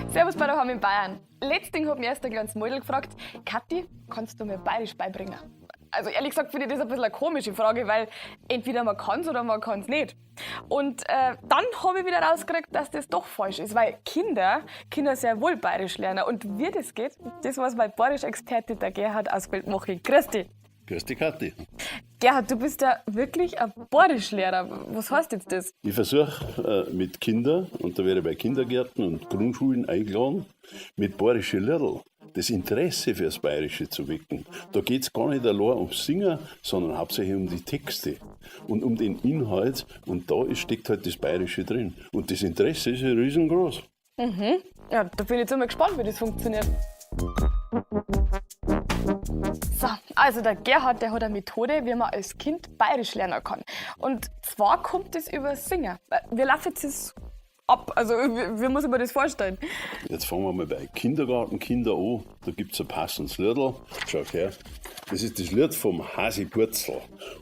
Servus bei daheim in Bayern. Letztens hat mich erst ein kleines Mädel gefragt, Kathi, kannst du mir Bayerisch beibringen? Also ehrlich gesagt finde ich das ein bisschen eine komische Frage, weil entweder man kann's oder man kann's nicht. Und dann habe ich wieder rausgekriegt, dass das doch falsch ist, weil Kinder können sehr wohl Bayerisch lernen. Und wie das geht, das weiß mein Bayerisch-Experte, der Gerhard aus Feldmoching. Grüß dich. Grüß dich, Kathi. Gerhard, du bist ja wirklich ein Bayerischlehrer. Was heißt jetzt das? Ich versuche mit Kindern, und da werde ich bei Kindergärten und Grundschulen eingeladen, mit bayerischen Liedern das Interesse fürs Bayerische zu wecken. Da geht's gar nicht allein ums Singen, sondern hauptsächlich um die Texte und um den Inhalt. Und da steckt halt das Bayerische drin. Und das Interesse ist ja riesengroß. Ja, da bin ich jetzt immer gespannt, wie das funktioniert. So, also der Gerhard, der hat eine Methode, wie man als Kind bayerisch lernen kann. Und zwar kommt das über Singen. Wie läuft jetzt das ab? Also, wie muss ich mir das vorstellen? Jetzt fangen wir mal bei Kindergartenkinder an. Da gibt's ein passendes Liedl. Schaut her. Das ist das Lied vom Hasi Purzel.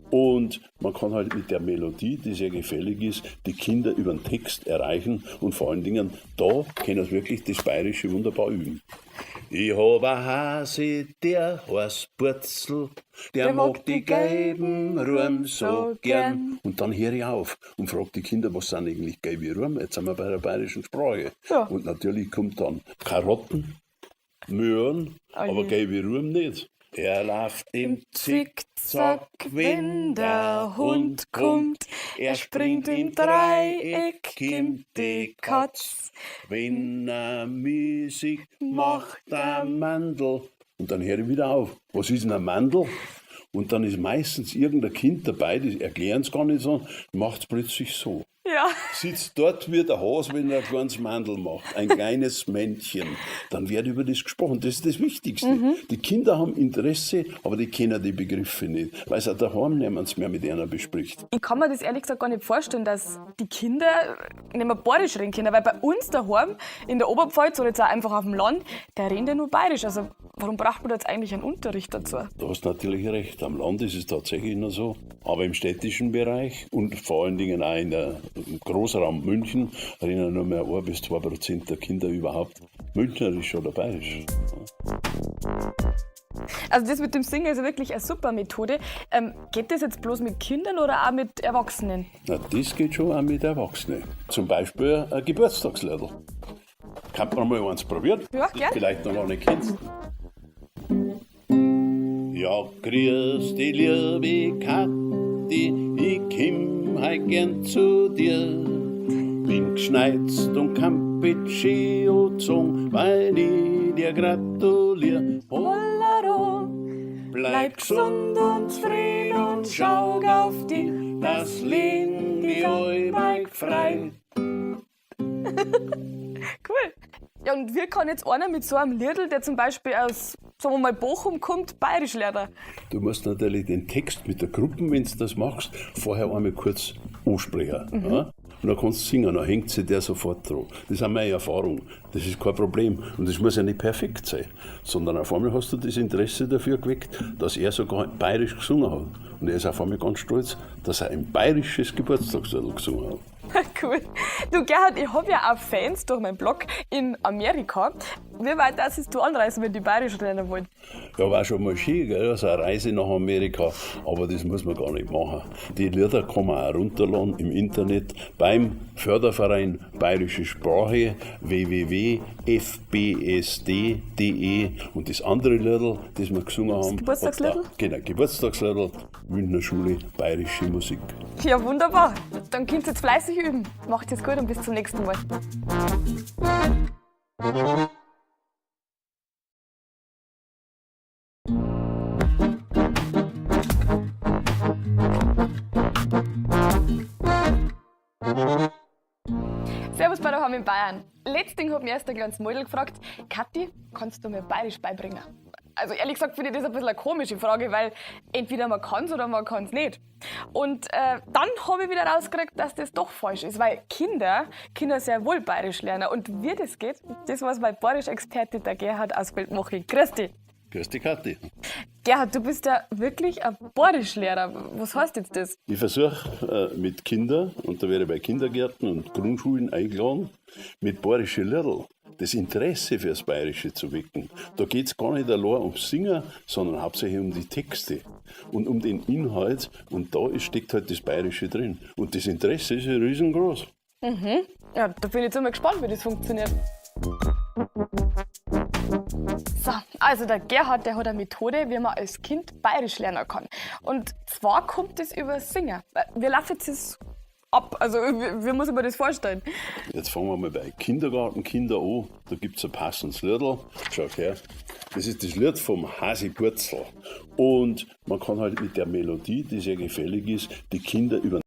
Und man kann halt mit der Melodie, die sehr gefällig ist, die Kinder über den Text erreichen. Und vor allen Dingen, da können sie wirklich das Bayerische wunderbar üben. Ich hab a Hasi, der heißt Purzel, der Der mag mag die die gelben gelben Ruhm Ruhm so so gern. gern. Und dann hör ich auf und frag die Kinder, was sind eigentlich gelbe Ruhm? Jetzt sind wir bei der bayerischen Sprache. Und natürlich kommt dann Karotten, Möhren, Oh aber je. gelbe Ruhm nicht. Er läuft im Im Zickzack, Zickzack, wenn wenn der der Hund Hund kommt. kommt. Er Er springt springt im im Dreieck, Dreieck, kommt kommt die die Katz. Katz. Wenn er Musik macht, Macht der er Mandel. Und dann höre ich wieder auf. Was ist denn ein Mandel? Und dann ist meistens irgendein Kind dabei, das erklären es gar nicht so, macht's plötzlich so. Sitzt dort wie der Hase, wenn er ein kleines Mandel macht, ein kleines Männchen. Dann wird über das gesprochen. Das ist das Wichtigste. Die Kinder haben Interesse, aber die kennen die Begriffe nicht, weil es auch daheim niemand mehr mit einer bespricht. Ich kann mir das ehrlich gesagt gar nicht vorstellen, dass die Kinder nicht mehr bayerisch reden können, weil bei uns daheim in der Oberpfalz oder jetzt auch einfach auf dem Land, der reden ja nur bayerisch. Also warum braucht man da jetzt eigentlich einen Unterricht dazu? Du hast natürlich recht, am Land ist es tatsächlich noch so. Aber im städtischen Bereich und vor allen Dingen auch im Großraum München reden nur mehr 1 bis 2% der Kinder überhaupt Münchnerisch oder Bayerisch. Also das mit dem Singen ist ja wirklich eine super Methode. Geht das jetzt bloß mit Kindern oder auch mit Erwachsenen? Na, das geht schon auch mit Erwachsenen. Zum Beispiel ein Geburtstagsliedl. Kann man mal eins probieren? Ja, Das gern. vielleicht noch gar nicht kennst. Ja, grüß dich, liebe Kathi, ich komm heut gern zu dir. Bin geschneizt und Campeche angezogen, weil ich dir gratulier. Hollero, Bleib bleib gesund gesund und zufrieden und schau auf dich, das das Leben Leben die ist allweil allweil frei. frei. Cool. Ja, und wie kann jetzt einer mit so einem Liedl, der zum Beispiel aus, sagen wir mal, Bochum kommt, bayerisch lernen? Du musst natürlich den Text mit der Gruppe, wenn du das machst, vorher einmal kurz ansprechen. Ja? Und dann kannst du singen, dann hängt sich der sofort dran. Das ist auch meine Erfahrung. Das ist kein Problem. Und das muss ja nicht perfekt sein. Sondern auf einmal hast du das Interesse dafür geweckt, dass er sogar bayerisch gesungen hat. Und er ist auf einmal ganz stolz, dass er ein bayerisches Geburtstagslied gesungen hat. Cool. Du Gerhard, ich hab ja auch Fans durch meinen Blog in Amerika. Wie weit darfst du anreisen, wenn die bayerisch lernen wollen? Ja, war schon mal schön, gell? So eine Reise nach Amerika, aber das muss man gar nicht machen. Die Lieder kann man auch runterladen im Internet beim Förderverein Bayerische Sprache www.fbsd.de und das andere Liedl, das wir gesungen haben, Geburtstagsliedl? hat da- Genau, Geburtstagsliedl, Münchner Schule, Bayerische Musik. Ja, wunderbar. Dann könnt ihr jetzt fleißig üben. Macht es gut und bis zum nächsten Mal. Servus bei daheim in Bayern. Letztens hat mich erst ein kleines Mädel gefragt, Kathi, kannst du mir Bayerisch beibringen? Also ehrlich gesagt finde ich das ein bisschen eine komische Frage, weil entweder man kann's oder man kann's nicht. Und dann habe ich wieder rausgekriegt, dass das doch falsch ist, weil Kinder können sehr wohl Bayerisch lernen. Und wie das geht, das weiß mein Bayerisch-Experte, der Gerhard aus Feldmoching. Grüß dich. Grüß dich, Kathi. Gerhard, du bist ja wirklich ein Bayerischlehrer. Was heißt jetzt das? Ich versuche mit Kindern, und da werde ich bei Kindergärten und Grundschulen eingeladen, mit bayerischen Liedl das Interesse fürs Bayerische zu wecken. Da geht es gar nicht allein ums Singen, sondern hauptsächlich um die Texte und um den Inhalt. Und da steckt halt das Bayerische drin. Und das Interesse ist ja riesengroß. Ja, da bin ich jetzt einmal gespannt, wie das funktioniert. So, also der Gerhard, der hat eine Methode, wie man als Kind bayerisch lernen kann. Und zwar kommt das über Singen. Wie läuft jetzt das ab? Also, wie muss ich mir das vorstellen? Jetzt fangen wir mal bei Kindergartenkinder an. Da gibt es ein passendes Liedl. Schaut her. Das ist das Lied vom Hasi Purzel. Und man kann halt mit der Melodie, die sehr gefällig ist, die Kinder über